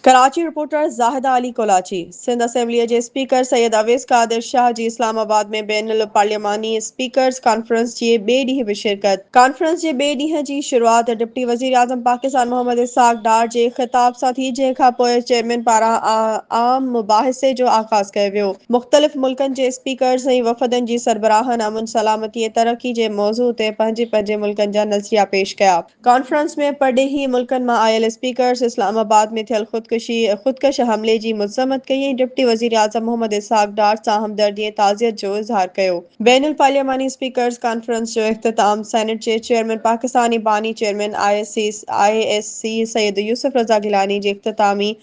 Karachi, reporter, Zahida Ali Kolachi, Sindh اسيمبليء جي speaker Syed Awais قادر شاهه جي اسلام آباد ۾ بين الپارلياماني اسپيڪرز ڪانفرنس جي ٻئي ڏينهن به شرڪت. ڪانفرنس جي ٻئي ڏينهن جي شروعات ڊپٽي وزيراعظم پاڪستان محمد اسحاق ڊار جي خطاب سان ٿي، جنهن کانپوء چيئرمين پاران عام مباحثي جو آغاز ڪيو ويو. مختلف ملڪن جي اسپيڪرز ۽ وفدن جي سربراهن امن، سلامتي ۽ ترقي جي موضوع تي پنهنجي پنهنجي ملڪن جا نظريا پيش ڪيا. ڪانفرنس ۾ پرڏيهي ملڪن مان آيل اسپيڪرز اسلام آباد ۾ ٿيل خودڪشي خودڪش حملي جي مذمت ڪئي ۽ ڊپٽي وزيراعظم محمد اسحاق ڊار سان همدردي ۽ تعزيت جو اظهار ڪيو. بين الپارلياماني اسپيڪرز ڪانفرنس جو اختتام سينيٽ جي چيئرمين پاڪستان ۽ باني chairman I S C Syed Yousuf Raza Gilani جي اختتامي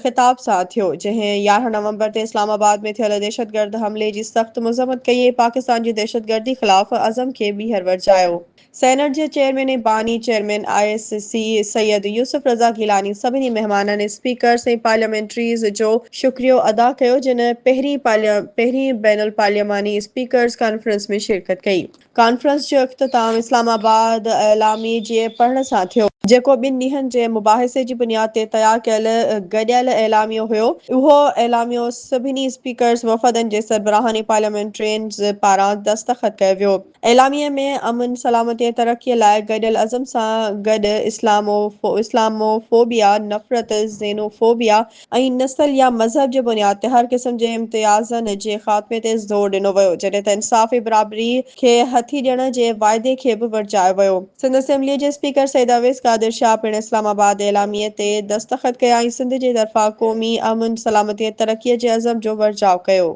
خطاب سان ٿيو، جنهن 11 نومبر تي اسلام آباد ۾ ٿيل دهشتگرد حملي جي سخت مذمت ڪئي ۽ پاڪستان جي دهشتگردي خلاف عزم کي ٻيهر ورجايو. سينيٽ جي چيئرمين ۽ باني chairman I S C Syed Yousuf Raza Gilani سڀني مهمانن، اسپيڪرز ۽ پارليامينٽريز جو شڪريو ادا ڪيو جن پهرين پهرين بين الپارلياماني اسپيڪرز ڪانفرنس ۾ شرڪت ڪئي. ڪانفرنس جو اختتام اسلام آباد اعلاميي جي پڙهڻ سان ٿيو، جيڪو ٻن ڏينهن جي مباحثي جي بنياد تي تيار ڪيل گڏيل اعلاميو هيو. اهو اعلاميو سڀني اسپيڪرز، وفدن جي سربراهن ۽ پارليامينٽرينز پاران دستخط ڪيو ويو. اعلاميي ۾ امن، سلامتي ۽ ترقي لاء گڏيل عزم سان گڏ اسلاموفوبيا، نفرت، زينوفوبيا ۽ نسل يا مذهب جي بنياد تي هر قسم جي امتيازن جي خاتمي تي زور ڏنو ويو، جڏهن ته انصاف ۽ برابري کي هٿي ڏيڻ جي واعدي کي به ورجايو ويو. سنڌ اسيمبليء جي اسپيڪر سيد اويس قادر شاهه پڻ اسلام آباد اعلاميي تي دستخط ڪيا ۽ سنڌ جي طرفان قومي امن، سلامتي ۽ ترقيء جي عزم جو ورجاء ڪيو.